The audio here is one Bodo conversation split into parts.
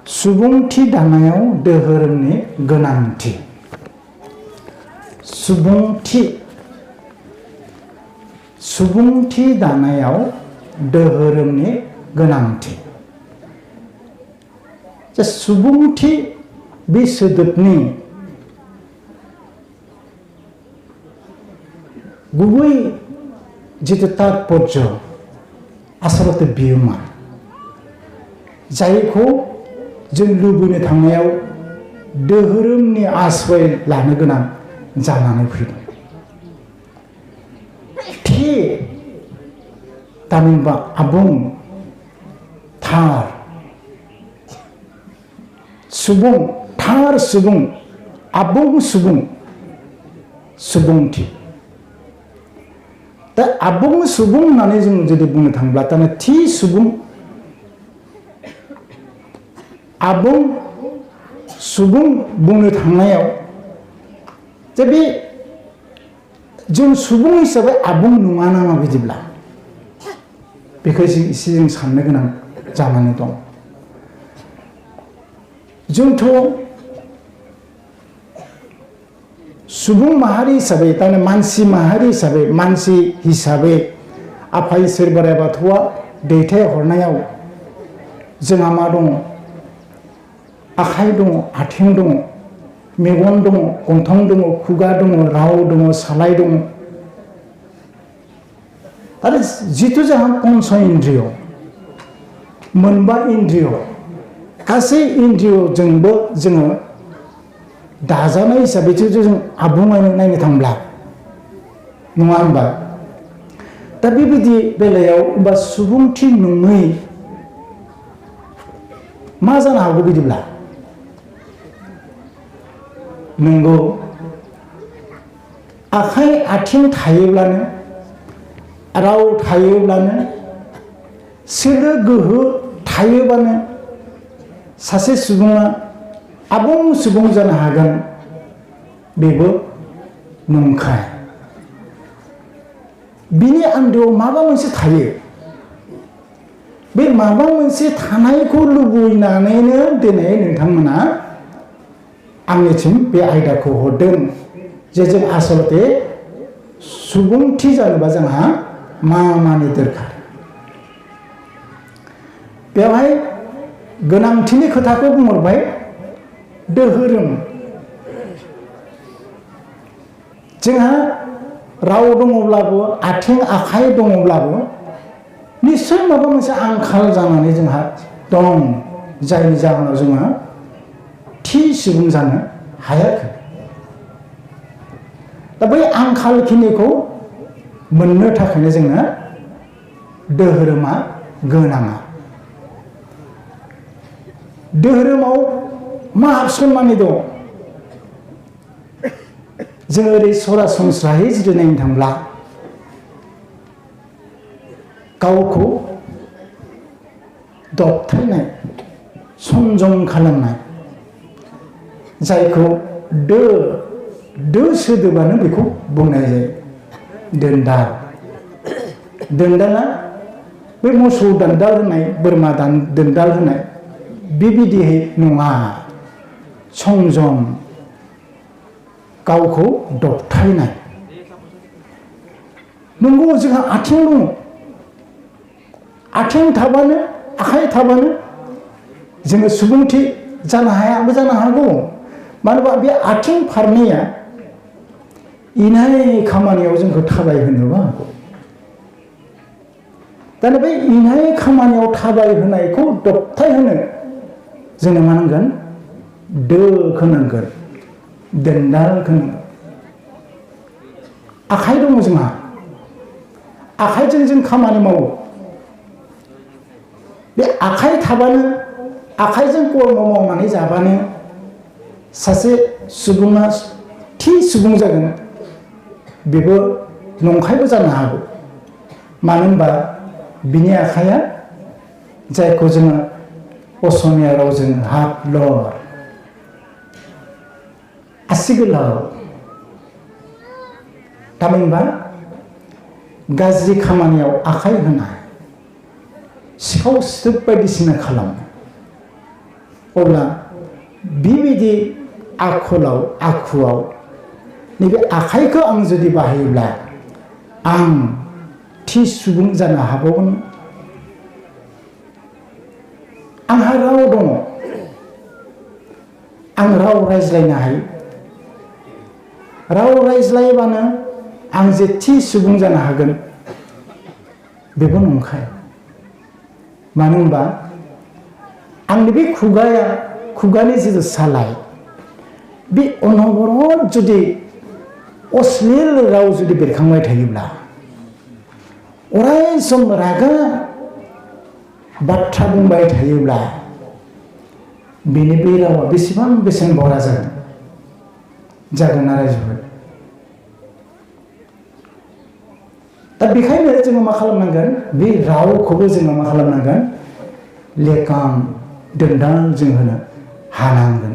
सुबुंथि दानायाव धोरोमनि गोनांथि सुबुंथि दानायाव धोरोमनि गोनांथि सुबुंथि बे सोदोबनि गुबै जितु तात्पर्य आसलते बियो मा जायखौ जों लुबैनो थांनायाव धोरोमनि आश्रय लानो गोनां जानानै फैदों थि थामहिनबा आबुं थार सुबुं आबुं सुबुंथि दा आबुं सुबुं होननानै जों जुदि बुंनो थांब्ला थारमाने थि सुबुं आबुं सुबुं बुंनो थांनायाव जे बे जों सुबुं हिसाबै आबुं नङा नामा बिदिब्ला बेखौ एसे जों साननो गोनां जानानै दं जोंथ' सुबुं माहारि हिसाबै थारमाने मानसि हिसाबै आफा इसोर बोराइ बाथौआ दैथायहरनायाव जोंहा मा दङ आखाइ दङ आथिं दङ मेगन दङ गन्थं दङ खुगा दङ राव दङ सालाय दङ आरो जिथु जोंहा पंच इन्द्रिय मोनबा इन्द्रिय गासै इन्द्रियजोंबो जोङो दाजानाय हिसाबैसो जों आबुङैनो नायनो थांब्ला नङा होनबा दा बेबायदि बेलायाव बा सुबुंथि नङै मा जानो हागौ बिदिब्ला नंगौ आखाइ आथिं थायोब्लानो राव थायोब्लानो सोलो गोहो थायोब्लानो सासे सुबुङा आबुं सुबुं जानो हागोन बेबो नंखाय बिनि आन्दोआव माबा मोनसे थायो बे माबा मोनसे थानायखौ लुबैनानैनो दिनै नोंथांमोना आंनिथिं बे आयदाखौ हरदों जे जों आसलते सुबुंथि जानोबा जोंहा मा मानि दरखार बेवहाय गोनांथिनि खोथाखौ बुंहरबाय धोरोम जोंहा राव दङब्लाबो आथिं आखाइ दङब्लाबो निश्चय माबा मोनसे आंखाल जानानै जोंहा दं जायनि जाहोनाव जोंहा थि सुबुं जानो हायाखै दा बै आंखालखिनिखौ मोननो थाखायनो जोंनो धोरोमा गोनाङा धोरोमाव मा हाबसननानै दं जों ओरै सरासनस्रायै जुदि नायनो थांब्ला गावखौ दबथायनाय संजम खालामनाय जायखौ दो सोदोबानो बेखौ बुंनाय जायो दोनदाला बे मोसौ दोनदाल होनाय बोरमा दोनदाल होनाय बेबायदियै नङा संजम गावखौ दबथायनाय नंगौ जोंहा आथिं दङ आथिं थाबानो आखाइ थाबानो जोङो सुबुंथि जानो हायाबो जानो हागौ मानोबा बे आथिं फारनैया इनाय खामानियाव जोंखौ थाबायहोनोबो हागौ दाना बे इनाय खामानियाव थाबायहोनायखौ दबथायहोनो जोंनो मा नांगोन दोखौ नांगोन दोनदालखौ नांगोन आखाइ दङ जोंहा आखाइजों जों खामानि मावो बे आखाइ थाबानो आखाइजों कर्म मावनानै जाबानो सासे सुबुङा थि सुबुं जागोन बेबो नंखायबो जानो हागौ मानो होनबा बिनि आखाइया जायखौ जोङो असमिया रावजों हात लर आसि गोलाव थामहिनबा गाज्रि खामानियाव आखाइ होनाय सिखाव सिथोब बायदिसिना खालामो अब्ला बेबायदि आखुआव नैबे आखाइखौ आं जुदि बाहायोब्ला आं थि सुबुं जानो हाबावगोन। आंहा राव दङ, आं राव रायज्लायनो हायो। राव रायज्लायबानो आं जे थि सुबुं जानो हागोन बेबो नंखाया। मानो होनबा आंनि बे खुगानि जिथु सालाय बे अनबरत जुदि अश्लील राव जुदि बेरखांबाय थायोब्ला, अराय सम रागा बाथ्रा बुंबाय थायोब्ला बेनि बे रावा बेसेबां बेसेन बरा जागोन ना रायजोफोर। दा बेखायनो जोङो मा खालामनांगोन, बे रावखौबो जोङो मा खालामनांगोन, लेकाम दोनदां जों होनो हानांगोन।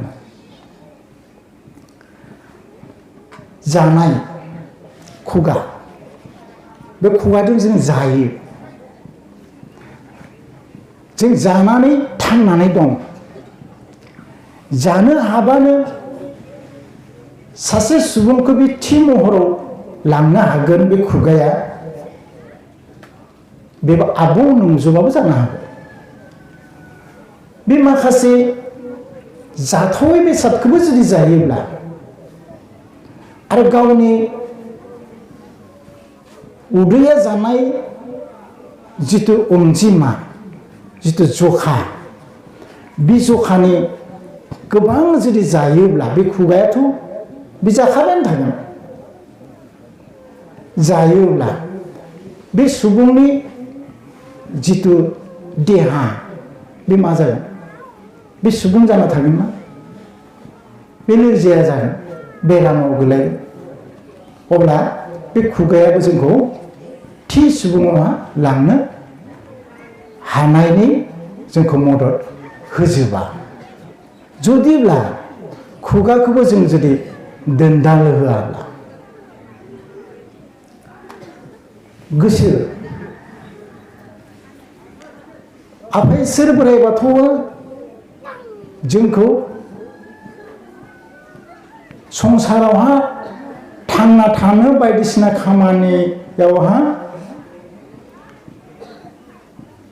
जानाय खुगा, बे खुगाजों जों जायो, जों जानानै थांनानै दं। जानो हाबानो सासे सुबुंखौ बे थि महराव लांनो हागोन। बे खुगाया बेबो आबुं नंजोबाबो जानो हागौ। बे माखासे जाथावै बेसादखौबो जुदि जायोब्ला आरो गावनि उदैया जानाय जिथु अनजिमा, जिथु जखा, बे जखानि गोबां जुदि जायोब्ला बे खुगायाथ' बे जाखाबायानो थागोन। जायोब्ला बे सुबुंनि जिथु देहा बे मा जागोन, बे सुबुं जाना थागोन ना, बे नोरजिया जागोन, बेरामाव गोलैगोन। अब्ला बे खुगायाबो जोंखौ थि सुबुङाव लांनो हानायनि जोंखौ मदद होजोबा। जुदिब्ला खुगाखौबो जों जुदि दोनदाल होआब्ला, गोसो आफा इसोर बोराइ बाथौआ जोंखौ संसारावहा थांना थानो बायदिसिना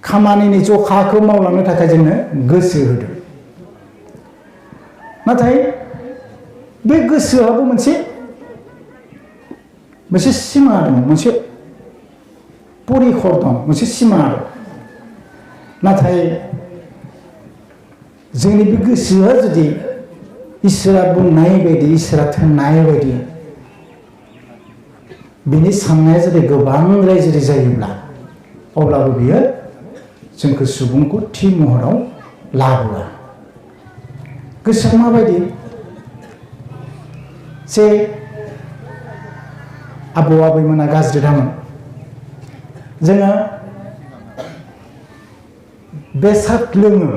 खामानिनि जखाखौ मावलांनो थाखाय जोंनो गोसो होदों। नाथाय बे गोसोआबो मोनसे सिमा दं, मोनसे परिखर दं, मोनसे सिमा दं। नाथाय जोंनि बे गोसोआ जुदि इसोरा बुंनाय बायदि, इसोरा थोननाय बायदि बिनि साननाया जुदि गोबांद्राय जुदि जायोब्ला, अब्लाबो बियो जोंखौ सुबुंखौ थि महराव लाबोआ। गोसोआ माबायदि जे आबौ आबैमोना गाज्रि दामोन, जोङो बेसाद लोङो,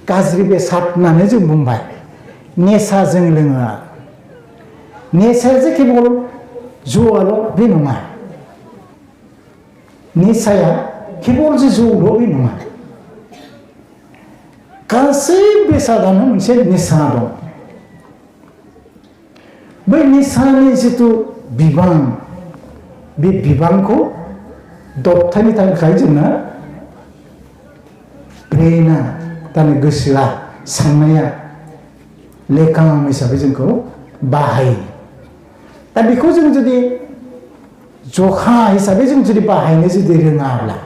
गाज्रि बेसाद होननानै जों बुंबाय, नेसा जों लोङो। नेसाया जे केबल जौआल' बे नङा, निसाया केबल जे जौल' बे नङा, गासै बेसादानो मोनसे निसा दं। बै निसानि जिथु बिबां, बे बिबांखौ दबथायनो थाखाय जोंनो ब्रेना, दानि गोसोआ, साननाया लेकाम हिसाबै जोंखौ बाहायो। दा बेखौ जों जुदि जखा हिसाबै जों जुदि बाहायनो जुदि रोङाब्ला,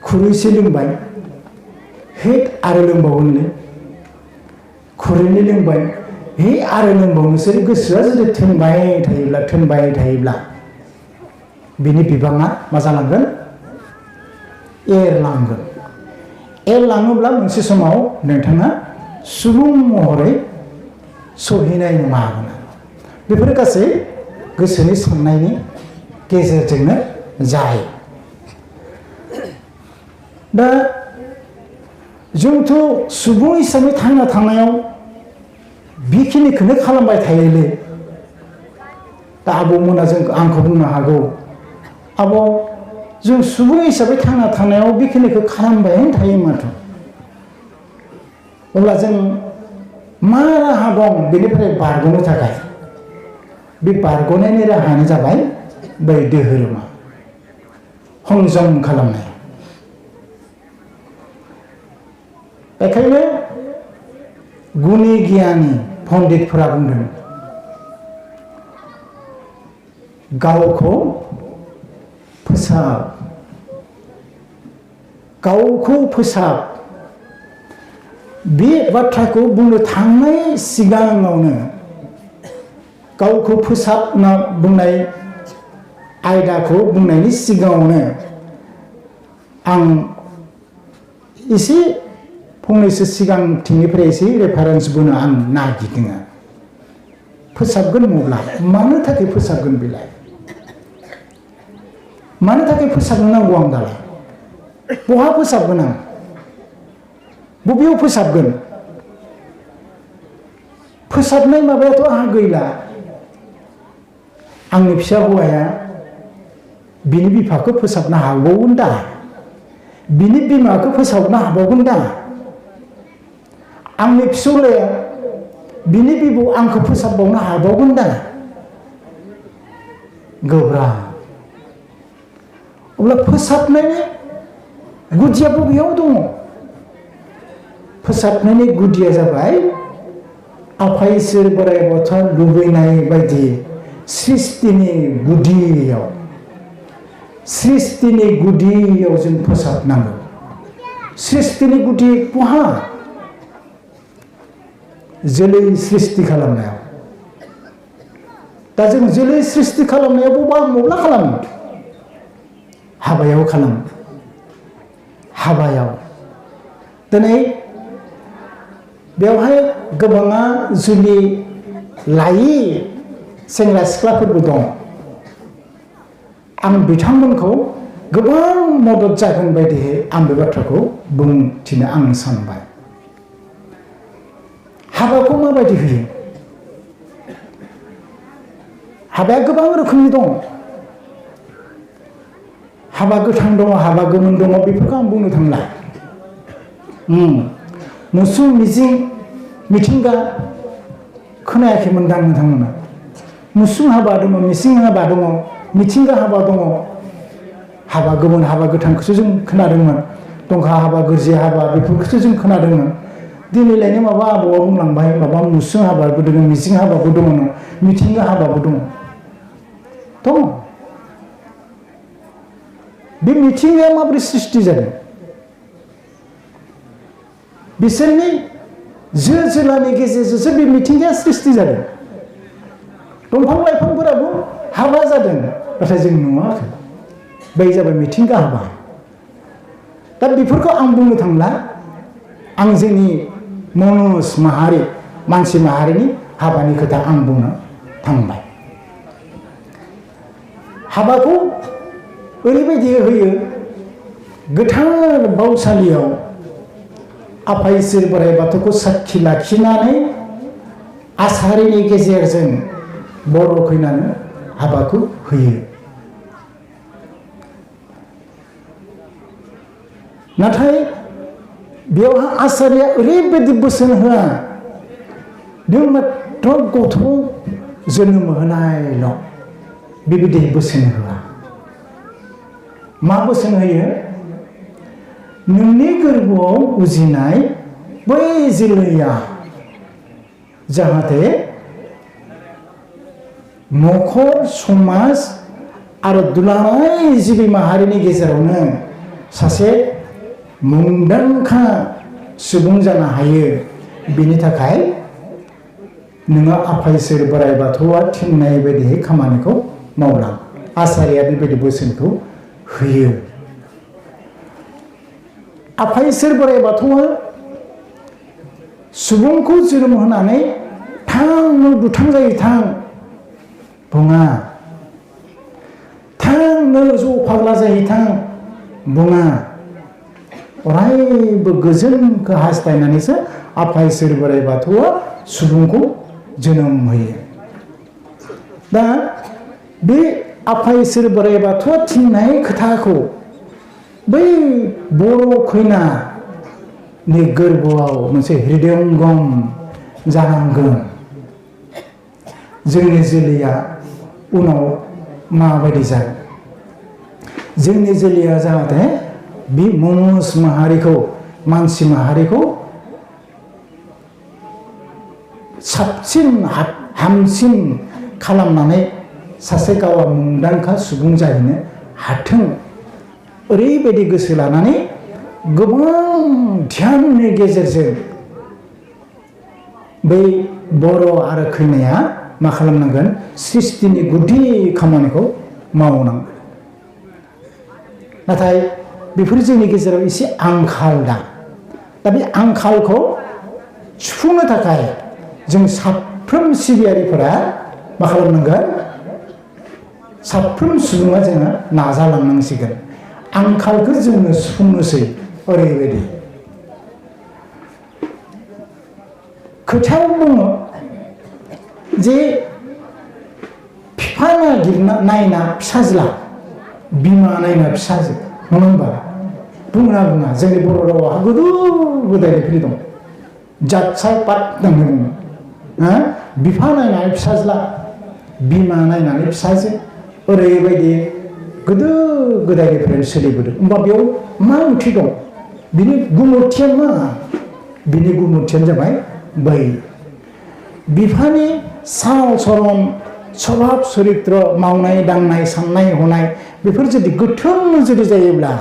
खुरैसे लोंबाय, हे आरो लोंबावोनोलै, खुरैनै लोंबाय, हे आरो लोंबावनोसै, गोसोआ जुदि थोनबाय थायोब्ला बिनि बिबाङा मा जालांगोन, एरलाङोब्ला मोनसे समाव नोंथाङा सुबुं महरै सहैनाय नङा। बेफोर गासै गोसोनि साननायनि गेजेरजोंनो जायो। दा जोंथ' सुबुं हिसाबै थांना थानायाव बेखिनिखौनो खालामबाय थायोलै। दा आबौमोना आंखौ बुंनो हागौ, आबौ जों सुबुं हिसाबै थांना थानायाव बेखिनिखौ खालामबायानो थायो माथो, अब्ला जों मा राहा दं बेनिफ्राय बारग'नो थाखाय? बे बारग'नायनि राहायानो जाबाय बै धोरोमा हंजम खालामनाय। बेखायनो गुनि गियानि पण्डितफोरा बुंदों गावखौ फोसाब, गावखौ फोसाब। बे बाथ्राखौ बुंनो थांनाय सिगाङावनो गावखौ फोसाबना बुंनाय आयदाखौ बुंनायनि सिगाङावनो आं एसे फंनैसो सिगांथिंनिफ्राय एसे रेफारेन्स बोनो आं नागिरदों। फोसाबगोन मब्ला मानो थाखाय फोसाबगोन बेलाय? मानो थाखाय फोसाबनो नांगौ आं दालाय? बहा फोसाबगोन आं? बबेयाव फोसाबगोन? फोसाबनाय माबायाथ' आंहा गैला। आंनि फिसा हौवाया बिनि बिफाखौ फोसाबनो हाबावगोन दा? बिनि बिमाखौ फोसाबनो हाबावगोन दा? आंनि फिसौलाया बिनि बिबौ आंखौ फोसाबबावनो हाबावगोन दा? गोब्राब। अब्ला फोसाबनायनि गुदिया बबेयाव दङ? फोसाबनायनि गुदिया जाबाय आफा इसोर बोराइ बाथौआ लुबैनाय बायदि सृष्टिनि गुदियाव, सृष्टिनि गुदियाव जों फोसाबनांगौ। सृष्टिनि गुदि बहा? जोलै सृष्टि खालामनायाव। दा जों जोलै सृष्टि खालामनायाव मब्ला खालामो? हाबायाव खालामो। हाबायाव दिनै बेवहाय गोबाङा जुलि लायि सेंग्रा सिख्लाफोरबो दं। आं बिथांमोनखौ गोबां मदद जागोन बायदियै आं बे बाथ्राखौ बुंथिनो आं सानबाय। हाबाखौ माबायदि होयो? हाबाया गोबां रोखोमनि दं। हाबा गोथां दङ, हाबा गोमोन दङ, बेफोरखौ आं बुंनो थांला। मुसुं मिजिं मिथिंगा खोनायाखैमोन दां नोंथांमोना? मुसुं हाबा दङ, मिजिं हाबा दङ, मिथिंगा हाबा दङ। हाबा गोमोन हाबा गोथांखौसो जों खोनादोंमोन। दंखा हाबा गोरजिया हाबा बेफोरखौसो जों खोनादोंमोन। दिनैलायनो माबा आबौआ बुंलांबाय माबा मुसुं हाबाबो दङ, मिजिं हाबाबो दङ, मिथिंगा हाबाबो दङ। दङ। बे मिथिंगाया माबोरै सृष्टि जादों? बिसोरनि जो जोलानि गेजेरजोंसो बे मिथिंगाया सृष्टि जादों। दंफां लाइफांफोराबो हाबा जादों, नाथाय जों नुवाखै। बै जाबाय मिथिंगा हाबा। दा बेफोरखौ आं बुंनो थांला। आं जोंनि मनुस माहारि, मानसि माहारिनि हाबानि खोथा आं बुंनो थांबाय। हाबाखौ ओरैबायदि होयो, गोथार बावसालियाव आफा इसोर बोराइ बाथौखौ साक्षि लाखिनानै आसारिनि गेजेरजों बर' खैनानो हाबाखौ होयो। नाथाय बेवहा आसारिया ओरैबायदि बोसोन होआ, नों मात्र गथ' जोनोम होनायल', बेबायदि बोसोन होआ। मा बोसोन होयो? नोंनि गोरबोआव उजिनाय बै जोलैया जाहाथे न'खर समाज आरो दुलाराय जिबि माहारिनि गेजेरावनो सासे मुंदांखा सुबुं जानो हायो। बेनि थाखाय नोङो आफा इसोर बोराइ बाथौआ थिननाय बायदियै खामानिखौ मावलां। आसारिया बेबायदि बोसोनखौ होयो। आफा इसोर बोराइ बाथौआ सुबुंखौ जोनोम होनानै थां नों दुथां जायो थां बुङा। थां नों ज' फाग्ला जायो थां बुङा। अरायबो गोजोनखौ हास्थायनानैसो आफा इसोर बोराइ बाथौआ सुबुंखौ जोनोम होयो। दा बे आफा इसोर बोराइ बाथौआ थिननाय खोथाखौ बै बर' खैना गोरबोआव मोनसे हृदयंगम जानांगोन। जोंनि जोलैया उनाव माबायदि जागोन? जोंनि जोलैया जाहाथे बे मनुष्य माहारिखौ, मानसि माहारिखौ साबसिन हामसिन खालामनानै सासे गावआ मुंदांखा सुबुं जाहैनो हाथों, ओरैबायदि गोसो लानानै गोबां ध्याननि गेजेरजों बै बर' आरो खैनाया मा खालामनांगोन? सृष्टिनि गुदि खामानिखौ मावनांगोन। नाथाय बेफोर जोंनि गेजेराव एसे आंखाल दा बे आंखालखौ सुफुंनो थाखाय जों साफ्रोम सिबियारिफोरा मा खालामनांगोन? साफ्रोम सुबुङा जोङो नाजालांनांसिगोन। आंखालखौ जोंनो सुफुंनोसै। ओरैबायदि खोथायाव बुङो जे बिफा नायना फिसाज्ला, बिमा नायना फिसाजो, नङा होनबा? बुङा जोंनि बर' रावा गोदो गोदायनिफ्राय दं। जाथसाय पात होननानै बुङो। बिफा नायनानै फिसाज्ला, बिमा नायनानै फिसाजो, ओरैबायदि गोदो गोदायनिफ्रायनो सोलिबोदों। होमबा बेयाव मा ओंथि दं? बिनि गुमुरथिया मा? बिनि गुमुरथियानो जाबाय बै बिफानि साल चलन, स्वभाब चरित्र, मावनाय दांनाय, साननाय हनाय बेफोर जुदि गोथों जुदि जायोब्ला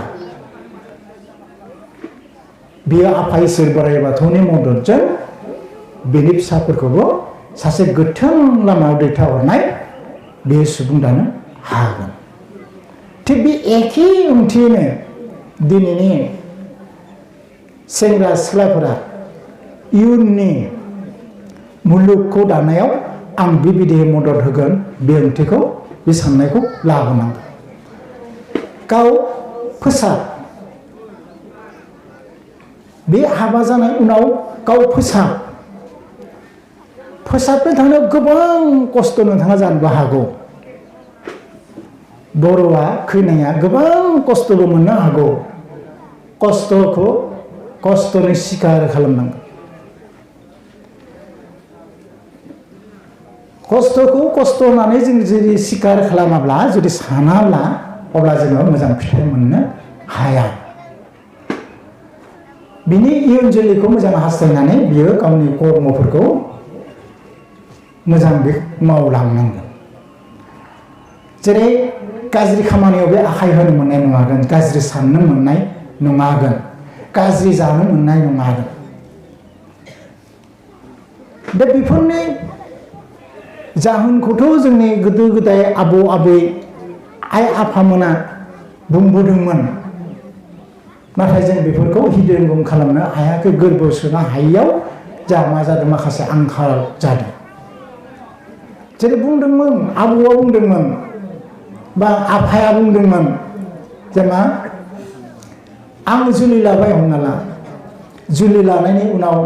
बियो आफा इसोर बोराइ बाथौनि मददजों बेनि फिसाफोरखौबो सासे गोथों लामायाव दैथायहरनाय बे सुबुं दानो हागोन। थिग बे एखे ओंथियैनो दिनैनि सेंग्रा सिख्लाफोरा इयुननि मुलुगखौ दानायाव आं बेबायदि मदद होगोन, बे ओंथिखौ, बे साननायखौ लाबोनांगोन। गाव फोसाब, बे हाबा जानाय उनाव गाव फोसाबनो थांनायाव गोबां खस्थ' नोंथाङा जानोबो हागौ। बर'आ, खैनाया गोबां खस्थ'बो मोननो हागौ। खस्थ'नि सिखार खालामनांगौ। खस्थ'खौ खस्थ' होननानै जों जुदि सिखार खालामाब्ला, जुदि सानाब्ला, अब्ला जोङो मोजां फिथाइ मोननो हाया। बिनि इयुन जोलैखौ मोजां हास्थायनानै बियो गावनि कर्मफोरखौ मोजां मावलांनांगोन। जेरै गाज्रि खामानियाव बे आखाइ होनो मोननाय नङागोन, गाज्रि साननो मोननाय नङागोन, गाज्रि जानो मोननाय नङागोन। दा बेफोरनि जाहोनखौथ' जोंनि गोदो गोदाय आबौ आबै, आइ आफामोना बुंबोदोंमोन। नाथाय जों बेफोरखौ हृदयंगम खालामनो हायाखै। गोरबोआव सोनो हायियाव जोंहा मा जादों? माखासे आंखाल जादों। जेरै बुंदोंमोन, आबौआ बुंदोंमोन बा आफाया बुंदोंमोन जे मा, आं जुलि लाबाय, हमना ला, जुलि लानायनि उनाव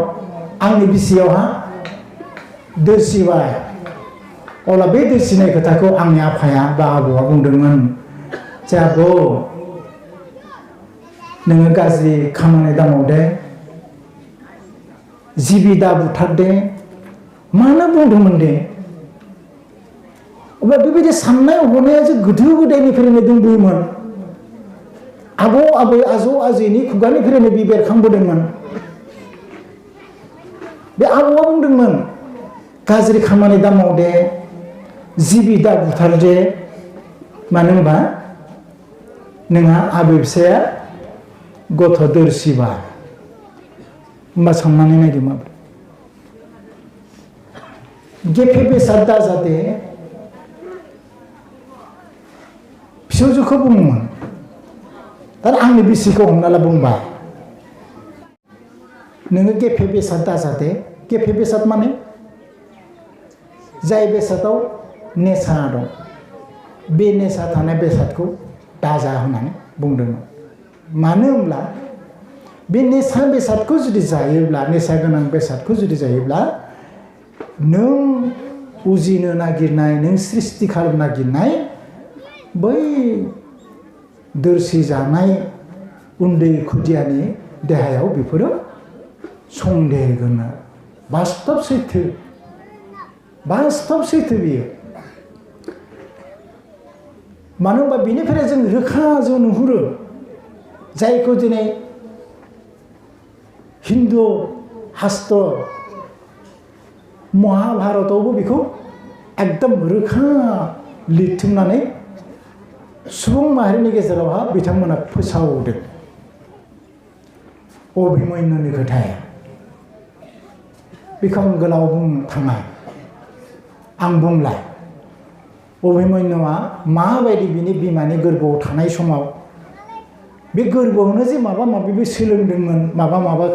आंनि बिसियावहा दोरसिबाय। अब्ला बे दोरसिनाय खोथाखौ आंनि आफाया बा आबौआ बुंदोंमोन जे आबौ, नोङो गाज्रि खामानि दामावदे, जिबि दा बुथारदे, मानो बुंदोंमोन दे? अब्ला बेबायदि साननाय हनाया जे गोदो गोदायनिफ्रायनो दंबोयोमोन। आबौ आबै, आजौ आजैनि खुगानिफ्रायनो बे बेरखांबोदोंमोन। बे आबौआ बुंदोंमोन, गाज्रि खामानि दामावदे, जिबि दा बुथारदे, मानो होनबा नोंहा आबै फिसाया गथ' दोरसिबा। होमबा साननानै नायदो माब्रै? गेफे बेसाद दाजादे, फिसौजोखौ बुङोमोन। दा आंनि बिसिखौ हमना ला बुंबा, नोङो गेफे बेसाद दाजादे। गेफे बेसाद माने जाय बेसादाव नेसा दं, बे नेसा थानाय बेसादखौ दाजा होननानै बुंदोंमोन। मानो होनब्ला बे नेसा बेसादखौ जुदि जायोब्ला, नेसा गोनां बेसादखौ जुदि जायोब्ला, नों उजिनो नागिरनाय, नों सृष्टि खालामनो नागिरनाय बै दोरसि जानाय उन्दै खुदियानि देहायाव बेफोरो संदेरगोन बास्तब सैथो बियो मानो होनबा बिनिफ्राय जों रोखा जों नुहुरो जायखौ दिनै हिन्दु शास्त्र महाभारतावबो बेखौ एकदम रोखा लिरथुमनानै सुबुं माहारिनि गेजेरावहा बिथांमोना फोसावदों अभिमन्युनि खोथाया बेखौ आं गोलाव बुंनो थाङा आं बुंला अभिमन्युआ माबायदि बिनि बिमानि गोरबोआव थानाय समाव बे गोरबोआवनो जे माबा माबिबो सोलोंदोंमोन माबा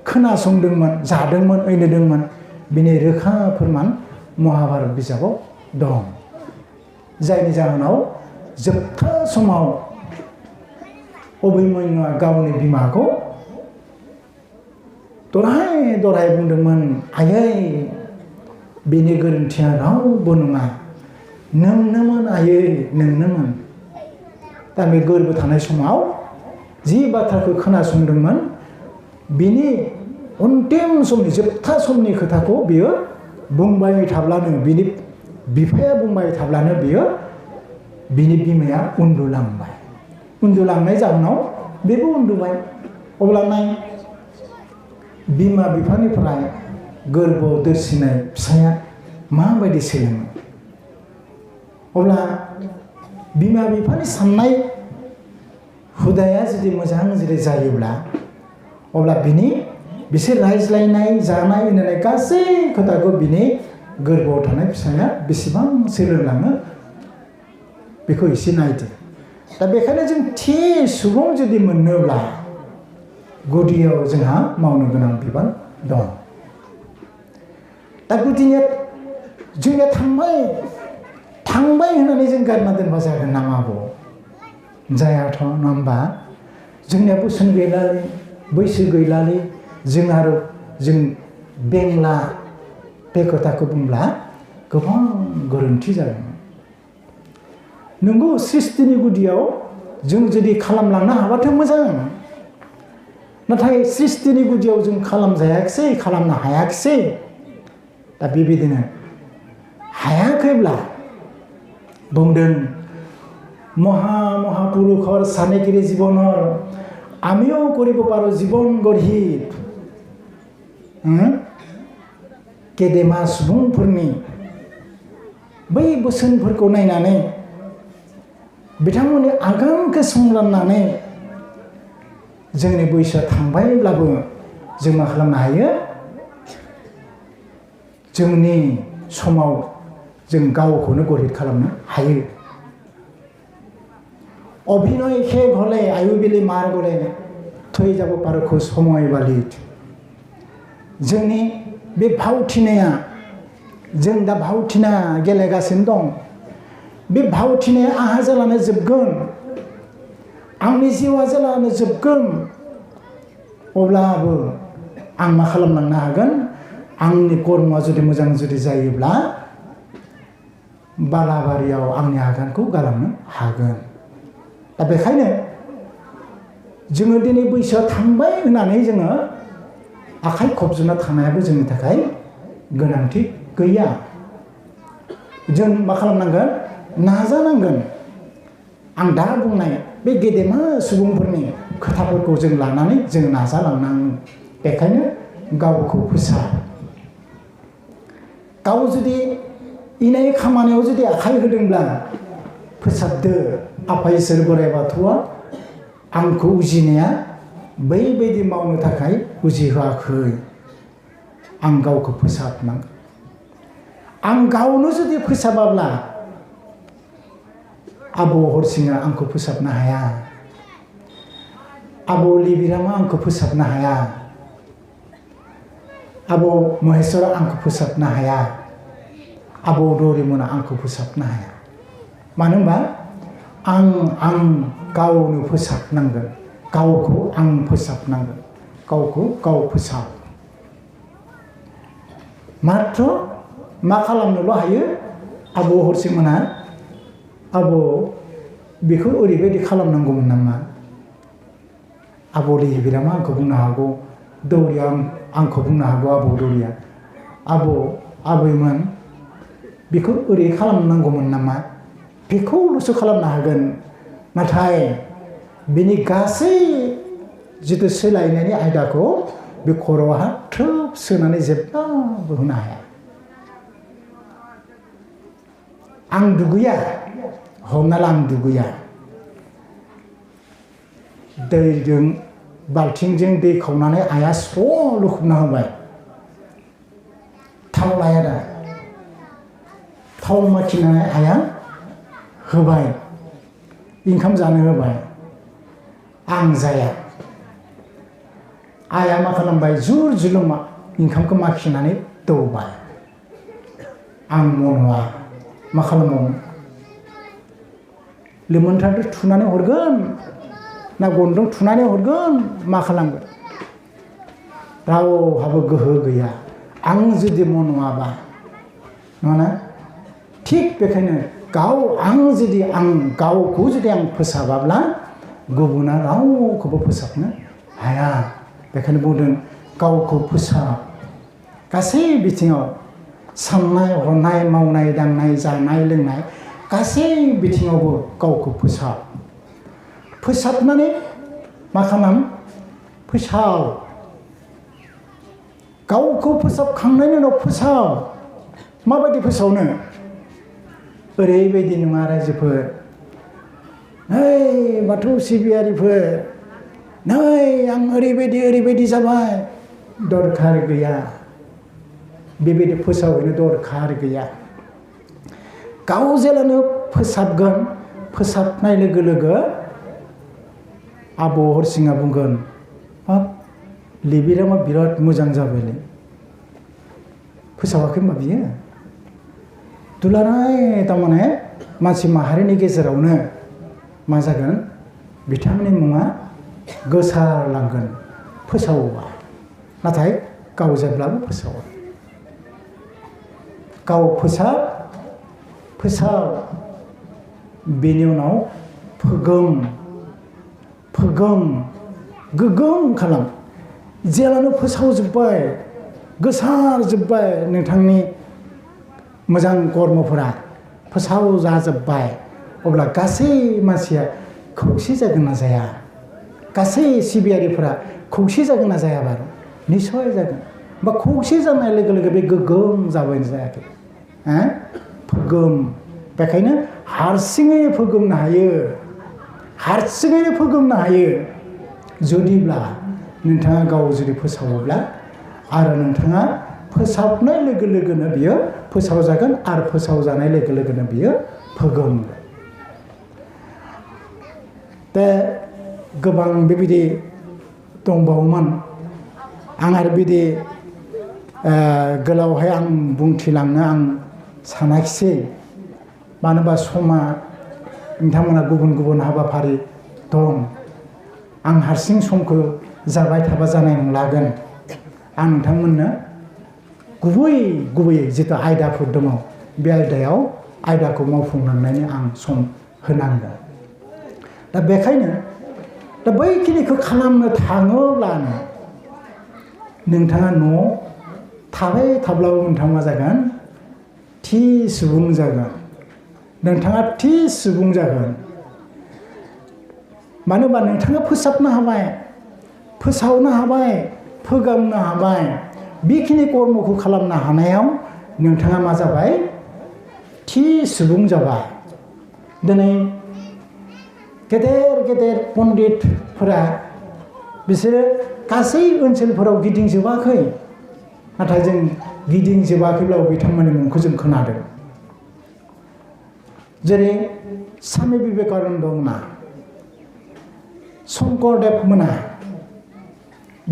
खोनासंदोंमोन जादोंमोन ओइनोदोंमोन बिनि रोखा फोरमान महाभारत बिजाबाव दं जायनि जाहोनाव जोबथा समाव अभिमन्युआ गावनि बिमाखौ दराय बुंदोंमोन आयै बिनि गोरोन्थिया रावबो नङा नोंनोमोन आयै नोंनोमोन दा बे गोरबो थानाय समाव जि बाथ्राखौ खोनासंदोंमोन बिनि अन्तिम समनि जोबथा समनि खोथाखौ बियो बुंबाय थाब्लानो बिनि बिफाया बुंबाय थाब्लानो बियो बिनि बिमाया उन्दुलांनाय जाहोनाव बेबो उन्दुबाय अब्ला नाय बिमा बिफानिफ्राय गोरबोआव दोरसिनाय फिसाया माबायदि सोलोङो अब्ला बिमा बिफानि साननाय हुदाया जुदि मोजां जुदि जायोब्ला अब्ला बिसोर रायज्लायनाय जानाय लोंनाय गासै खोथाखौ बिनि गोरबोआव थानाय फिसाया बेसेबां सोलोंलाङो बेखौ एसे नायदो दा बेखायनो जों थि सुबुं जुदि मोननोब्ला गुदियाव जोंहा मावनो गोनां बिबान दं दा गुदिया जोंनिया थांबाय होननानै जों गारना दोनबा जागोन नामा आबौ जायाथ' नङा होमबा जोंनिया बोसोन गैलालै बैसो गैलालै जों बेंला बे खोथाखौ बुंब्ला गोबां गोरोन्थि जागोन नंगौ सृष्टिनि गुदियाव जों जुदि खालामलांनो हाबाथ' मोजां नाथाय सृष्टिनि गुदियाव जों खालामनो हायाखिसै दा बेबायदिनो हायाखैब्ला बुंदों মহাপুৰুষৰ চানেকিৰি জীৱনৰ আমিও কৰিব পাৰোঁ জীৱন গঢ়ি गेदेमा सुबुंफोरनि बै बोसोनफोरखौ नायनानै बिथांमोननि आगानखौ संलांनानै जोंनि बैसोआ थांबायब्लाबो जों मा खालामनो हायो जोंनि समाव जों गावखौनो गहित खालामनो हायो অভিনয় শেষ হলে আয়ুবেলি মাৰ গ'লে থৈ যাব পাৰোঁ সময় বালিত जोंनि बे भावथिनाया जों दा भावथिना गेलेगासिनो दं बे भावथिनाया आहा जेलानो जोबगोन आंनि जिउआ जेलानो जोबगोन अब्लाबो आं मा खालामलांनो हागोन आंनि कर्मआ जुदि मोजां जुदि जायोब्ला बालाबारियाव आंनि आगानखौ गालांनो हागोन दा बेखायनो जोङो दिनै बैसोआ थांबाय होननानै जोङो आखाइ खबजोबना थानायाबो जोंनि थाखाय गोनांथि गैया जों मा खालामनांगोन नाजानांगोन आं दा बुंनाय बे गेदेमा सुबुंफोरनि खोथाफोरखौ जों लानानै जों नाजालांनांगोन बेखायनो गावखौ फोसाब गाव जुदि इनाय खामानियाव जुदि आखाइ होदोंब्ला फोसाबदो आफा इसोर बोराइ बाथौआ आंखौ उजिनाया बैबायदि मावनो थाखाय उजिहोआखै आं गावखौ फोसाबनांगोन आं गावनो जुदि फोसाबाब्ला आबौ हरसिङा आंखौ फोसाबनो हाया आबौ लिबिरामा आंखौ फोसाबनो हाया आबौ महेश्वरा आंखौ फोसाबनो हाया आबौ दौरिमोना आंखौ फोसाबनो हाया मानो होनबा आं गावनो फोसाबनांगोन गावखौ आं फोसाबनांगोन गावखौ गाव फोसाब मात्र मा खालामनोल' हायो आबौ हरसिंमोनहा आबौ बेखौ ओरैबायदि खालामनांगौमोन नामा आबौ लिबिरामा आंखौ बुंनो हागौ दौरिया आंखौ बुंनो हागौ आबौ दौरिया आबैमोन बेखौ ओरै खालामनांगौमोन नामा बेखौल'सो खालामनो हागोन नाथाय बिनि गासै जिथु सोलायनायनि आयदाखौ बे खर'आवहा थ्रोब सोनानै जेब्लाबो होनो हाया आं दुगैया हमना ला आं दुगैया दैजों बाल्थिंजों दै खावनानै आइया स्र' लुखुबना होबाय थाव लाया दा थाव माखिनानै आइया होबाय ओंखाम जानो होबाय आं जाया आइया मा खालामबाय जुर जुलुम ओंखामखौ माखिनानै दौबाय आं मन'आ मा खालामबावनो लिमोनथ्राजों थुनानै हरगोन ना गनजों थुनानै हरगोन मा खालामगोन रावहाबो गोहो गैया आं जुदि मन'आबा नङाना थिग बेखायनो आं गावखौ जुदि आं फोसाबाब्ला गुबुना रावखौबो फोसाबनो हाया बेखायनो बुंदों गावखौ फोसाब गासै बिथिङाव साननाय हनाय मावनाय दांनाय जानाय लोंनाय गासै बिथिङावबो गावखौ फोसाबनानै मा खालाम फोसाव गावखौ फोसाबखांनायनि उनाव फोसाव माबायदि फोसावनो ओरैबायदि नङा रायजोफोर नै बाथौ सिबियारिफोर नै आं ओरैबायदि जाबाय दरखार गैया बेबायदि फोसावहैनो दरखार गैया गाव जेलानो फोसाबगोन फोसाबनाय लोगो लोगो आबौ हरसिङा बुंगोन हाब लिबिरा बिराद मोजां जाबायलै फोसाबाखै होनबा बियो दुलाराय थारमाने मानसि माहारिनि गेजेरावनो मा जागोन बिथांनि मुङा गोसारलांगोन फोसावोबा नाथाय गाव जेब्लाबो फोसावा गाव फोसाव बेनि उनाव गोगोम खालाम जेलानो फोसावजोब्बाय गोसारजोब्बाय नोंथांनि मोजां कर्मफोरा फोसाव जाजोब्बाय अब्ला गासै मानसिया खौसे जागोन ना जाया गासै सिबियारिफोरा खौसे जागोन ना जाया बार निस्सय जागोन बा खौसे जानाय लोगो लोगो बे गोगोम जाबायना जायाखै फोगोम बेखायनो हारसिङैनो फोगोमनो हायो जुदिब्ला नोंथाङा गाव जुदि फोसावोब्ला आरो नोंथाङा फोसाबनाय लोगो लोगोनो बियो फोसावजागोन आरो फोसावजानाय लोगो लोगोनो बियो फोगोमगोन दा गोबां बेबायदि दंबावोमोन आं आरो बिदि गोलावहाय आं बुंथिलांनो आं सानाखिसै मानो होनबा समा नोंथांमोना गुबुन गुबुन हाबाफारि दं आं हारसिं समखौ जाबाय थाबा जानाय नंलागोन आं नोंथांमोननो गुबैयै जिथु आयदाफोर दङ बे आयदाखौ मावफुंलांनायनि आं सम होनांगोन दा बेखायनो दा बैखिनिखौ खालामनो थाङोब्लानो नोंथाङा न'आव थाबाय थाब्लाबो नोंथाङा मा जागोन थि सुबुं जागोन नोंथाङा थि सुबुं जागोन मानो होनबा नोंथाङा फोसाबनो हाबाय फोसावनो हाबाय फोगामनो हाबाय बेखिनि कर्मखौ खालामनो हानायाव नोंथाङा मा जाबाय थि सुबुं जाबाय दिनै गेदेर पण्डितफोरा बिसोरो गासै ओनसोलफोराव गिदिंजोबाखै नाथाय जों गिदिंजोबाखैब्लाबो बिथांमोननि मुंखौ जों खोनादों जेरै स्वामी बिवेकानन्द मोना शंकरदेब मोना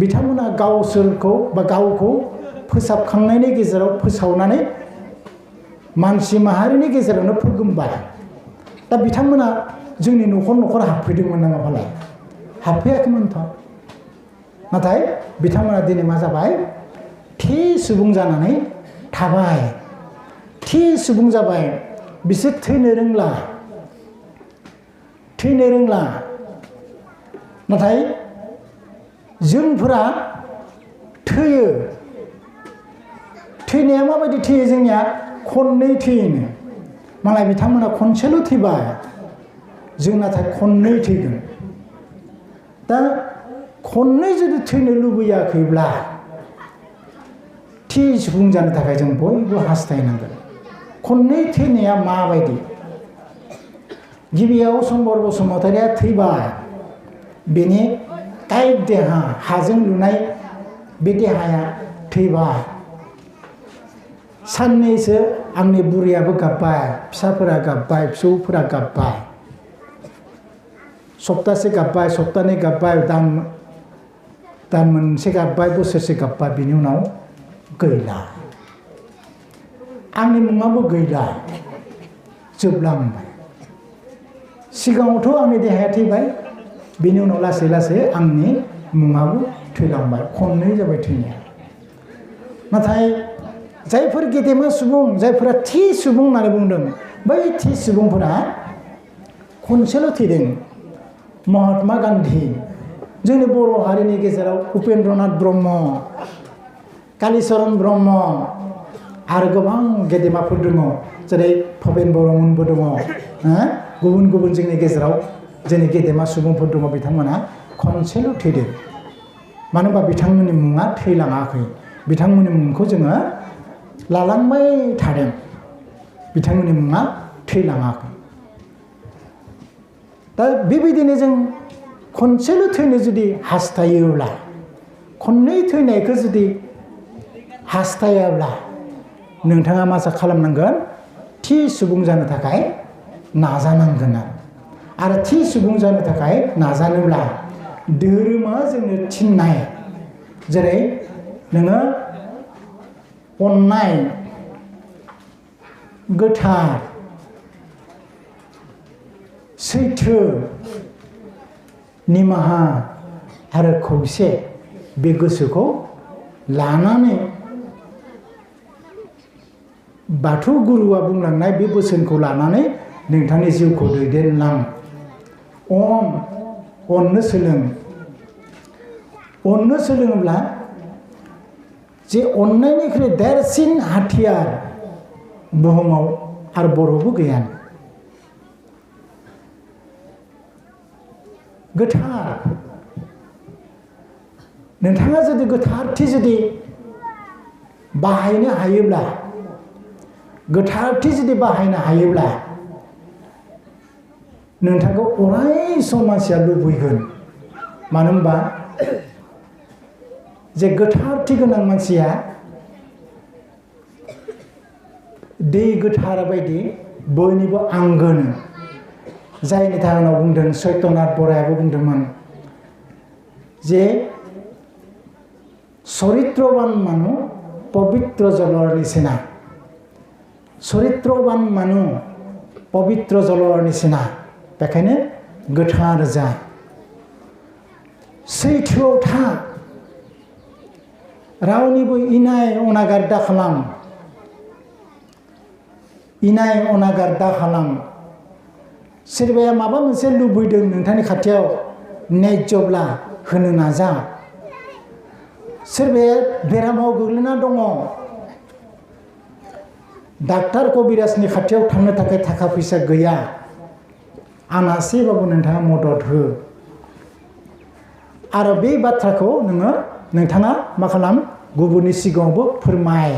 बिथांमोना गावसोरखौ बा गावखौ फोसाबखांनायनि गेजेराव फोसावनानै मानसि माहारिनि गेजेरावनो फोगोमबाय दा बिथांमोना जोंनि न'खर हाबफैदोंमोन नामा फालाय हाबफैयाखैमोनथ' नाथाय बिथांमोना दिनै मा जाबाय थि सुबुं जानानै थाबाय थि सुबुं जाबाय बिसोर थैनो रोंला नाथाय जोंफोरा थैयो थैनाया माबायदि थैयो जोंनिया खननै थैयोनो मालाय बिथांमोना खनसेल' थैबाय जों नाथाय खननै थैगोन दा खननै जुदि थैनो लुबैयाखैब्ला थि सुबुं जानो थाखाय जों बयबो हास्थायनांगोन खननै थैनाया माबायदि गिबियाव सम्बर बसुमतारिया थैबाय बेनि कायिक देहा हाजों लुनाय बे देहाया थैबाय साननैसो आंनि बुरैयाबो गाबबाय फिसाफोरा गाबबाय फिसौफोरा गाबबाय सप्तासे गाबबाय सप्तानै गाबबाय दान मोनसे गाबबाय बोसोरसे गाबबाय बिनि उनाव गैला आंनि मुङाबो गैला जोबलांबाय सिगाङावथ' आंनि देहाया थैबाय बिनि उनाव लासै लासै आंनि मुङाबो थैलांबाय खननै जाबाय थैनाया नाथाय जायफोर गेदेमा सुबुं जायफोरा थि सुबुं होननानै बुंदों बै थि सुबुंफोरा खनसेल' थैदों महात्मा गान्धी जोंनि बर' हारिनि गेजेराव उपेन्द्रनाथ ब्रह्म कालिचरन ब्रह्म आरो गोबां गेदेमाफोर दङ जेरै भबेन बर'मोनबो दङ गुबुन गुबुन जोंनि गेजेराव जोंनि गेदेमा सुबुंफोर दङ बिथांमोना खनसेल' थैदों मानो होनबा बिथांमोननि मुङा थैलाङाखै बिथांमोननि मुंखौ जोङो लालांबाय थादों बिथांमोननि मुङा थैलाङाखै दा बेबायदिनो जों खनसेल' थैनो जुदि हास्थायोब्ला खननै थैनायखौ जुदि हास्थायाब्ला नोंथाङा मा खालामनांगोन थि सुबुं जानो थाखाय नाजानांगोन आरो थि सुबुं जानो थाखाय नाजानोब्ला धोरोमा जोंनो थिननाय जेरै नोङो अननाय गोथार सैथो निमाहा आरो खौसे बे गोसोखौ लानानै बाथौ गुरुआ बुंलांनाय बे बोसोनखौ लानानै नोंथांनि जिउखौ दैदेनलां अननो सोलोङोब्ला जे अननायनिख्रुइ देरसिन हाथियार बुहुमाव आरो बर'बो गैया गोथार नोंथाङा जुदि गोथारथि जुदि बाहायनो हायोब्ला गोथारथि जुदि बाहायनो हायोब्ला नोंथांखौ अराय सम मानसिया लुबैगोन मानो होनबा जे गोथारथि गोनां मानसिया दै गोथार बायदि बयनिबो आंगोनो जायनि थाखाय बुंदों सत्यनाथ बरायाबो बुंदोंमोन जे चरित्रबान मानु पवित्र जलर निचिना चरित्रबान मानु पवित्र जलर निचिना बेखायनो गोथार जा सैथोआव था रावनिबो इनाय अनागार दाखालाम सोरबाया माबा मोनसे लुबैदों नोंथांनि खाथियाव न्याय्यब्ला होनो नाजा सोरबाया बेरामाव गोग्लैना दङ डाक्टार कबिराजनि खाथियाव थांनो थाखाय थाखा फैसा गैया आनासेबाबो नोंथाङा मदद हो आरो बे बाथ्राखौ नोंथाङा मा खालाम गुबुननि सिगाङावबो फोरमाय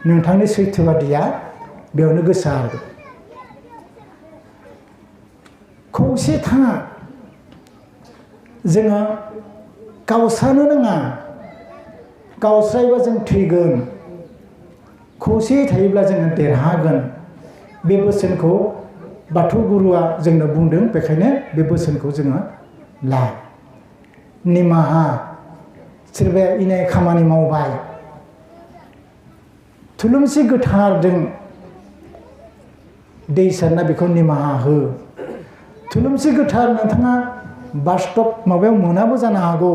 नोंथांनि सैथोबादिया बेयावनो गोसारगोन खौसे था जोङो गावस्रानो नाङा गावस्रायोबा जों थैगोन खौसे थायोब्ला जोङो देरहागोन बे बोसोनखौ बाथौ गुरुआ जोंनो बुंदों बेखायनो बे बोसोनखौ जोङो ला निमाहा सोरबाया इनाय खामानि मावबाय थुलुंसि गोथारजों दै सारना बेखौ निमाहा हो थुलुंसि गोथार नोंथाङा बास्तब माबायाव मोनाबो जानो हागौ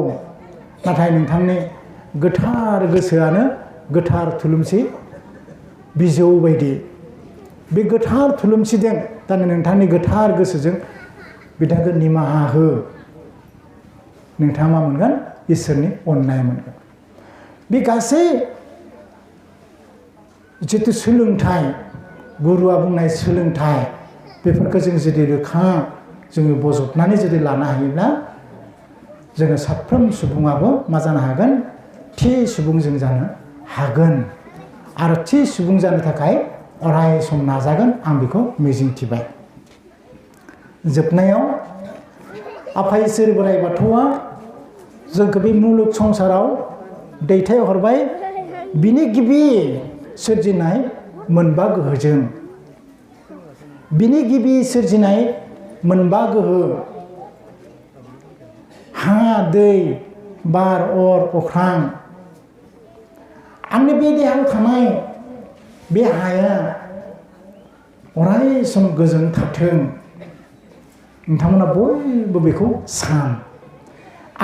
नाथाय नोंथांनि गोथार गोसोआनो गोथार थुलुंसि बिजौ बायदि बे गोथार थुलुंसिजों दानो नोंथांनि गोथार गोसोजों बिथांखौ निमाहा हो नोंथाङा मा मोनगोन इसोरनि अननाय मोनगोन बे गासै जितु सोलोंथाइ गुरुआ बुंनाय सोलोंथाइ बेफोरखौ जों जुदि रोखा जोङो बजबनानै जुदि लानो हायोब्ला जोङो साफ्रोम सुबुङाबो मा जानो हागोन थि सुबुं जों जानो हागोन आरो थि सुबुं जानो थाखाय अराय सम नाजागोन आं बेखौ मिजिंथिबाय। जोबनायाव आफा इसोर बोराइ बाथौआ जोंखौ बे मुलुग संसाराव दैथायहरबाय बिनि गिबि सोरजिनाय मोनबा गोहोजों। बिनि गिबि सोरजिनाय मोनबा गोहो हा दै बार अर अख्रां। आंनि बे देहायाव थानाय बे हाया अराय सम गोजोन थाथों। नोंथांमोना बयबो बेखौ सान।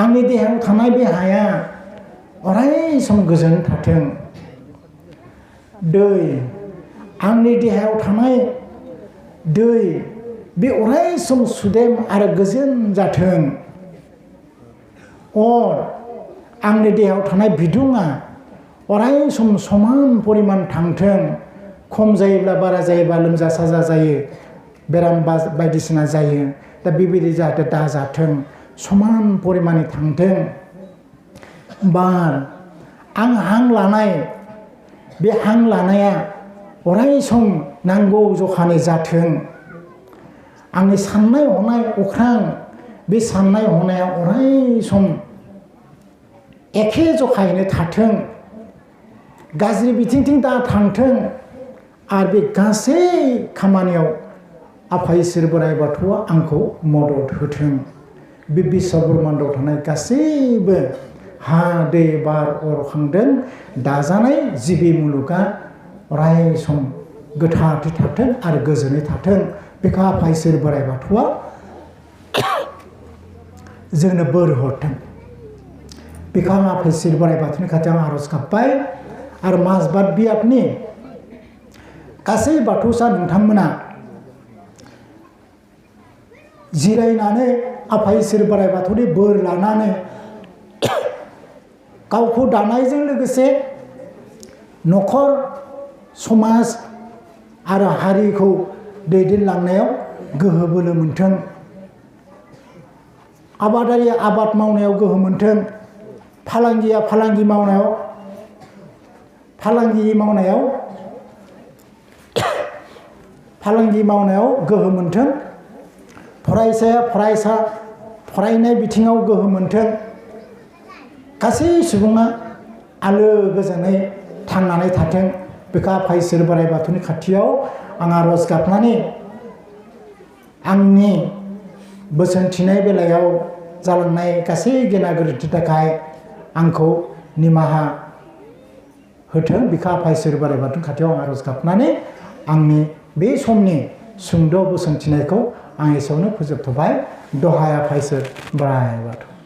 आंनि देहायाव थानाय बे हाया अराय सम गोजोन थाथों। दै आंनि देहायाव थानाय दै बे अराय सम सुदेम आरो गोजोन जाथों। अर आंनि देहायाव थानाय बिदुङा अराय सम समान परिमान थांथों। खम जायोब्ला बारा जायोब्ला लोमजा साजा जायो बेराम बायदिसिना जायो। दा बेबायदि जाहाथे दाजाथों समान परिमानै थांथों। बार आं हां लानाय बे हां लानाया अराय सम नांगौ जखानि जाथों। आंनि साननाय हनाय अख्रां बे साननाय हनाया अराय सम एखे जखायैनो थाथों। गाज्रि बिथिंथिं दा थांथों। आरो बे गासै खामानियाव आफा इसोर बोराइ बाथौआ आंखौ मदद होथों। बे बिश्व ब्रह्माण्डआव थानाय गासैबो हा दै बार अर अख्रांजों दाजानाय जिबि मुलुगा अराय सम गोथारै थाथों आरो गोजोनै थाथों। बेखौ आफा इसोर बोराइ बाथौआ जोंनो बोर हरथों। बेखौ आं आफा इसोर बोराइ बाथौनि खाथियाव आरज गाबबाय। आरो माजबाद बियाबनि गासै बाथौसा नोंथांमोना जिरायनानै आफा इसोर बोराइ बाथौनि बोर लानानै गावखौ दानायजों लोगोसे न'खर समाज आरो हारिखौ दैदेनलांनायाव गोहो बोलो मोनथों। आबादारिया आबाद मावनायाव गोहो मोनथों। फालांगिया फालांगि मावनायाव गोहो मोनथों। फरायसाया फरायनाय बिथिङाव गोहो मोनथों। गासै सुबुङा आलो गोजोनै थांनानै थाथों। बेखौ आफा इसोर बोराइ बाथौनि खाथियाव आं आरज गाबनानै आंनि बोसोनथिनाय बेलायाव जालांनाय गासै गेना गोरोन्थिनि थाखाय आंखौ निमाहा होथों। बेखौ आफा इसोर बोराइ बाथौनि खाथियाव आं आरज गाबनानै आंनि बे समनि सुंद' बोसोनथिनायखौ आं एसेयावनो फोजोबथ'बाय। दहाय आफा इसोर बोराइ बाथौ।